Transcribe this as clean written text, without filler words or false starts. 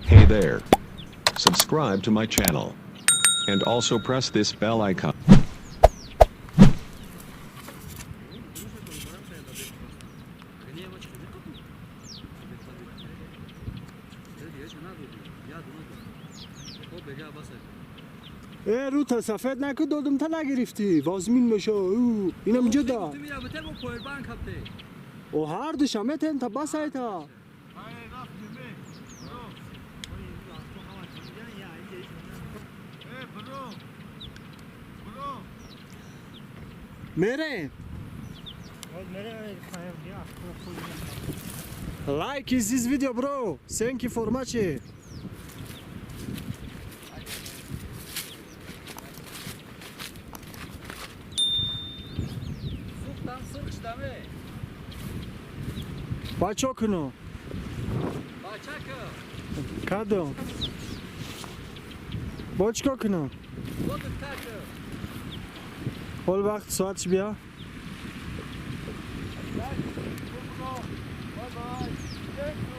Hey there. Subscribe to my channel. And also press this bell icon. Э, рута сафед наку, додум, та нагирифтӣ, вазмин меша. Инам инҷо да. О, ҳар душа метем, та басайта. Мерем. Like is this video, bro. Thank you for watching. Сухтам, сурх шудаме. Бачо куну. Бачака. Кадом? Бо чикор кунам? Бодуктака. Ҳол вақт соатш бия. Bye bye.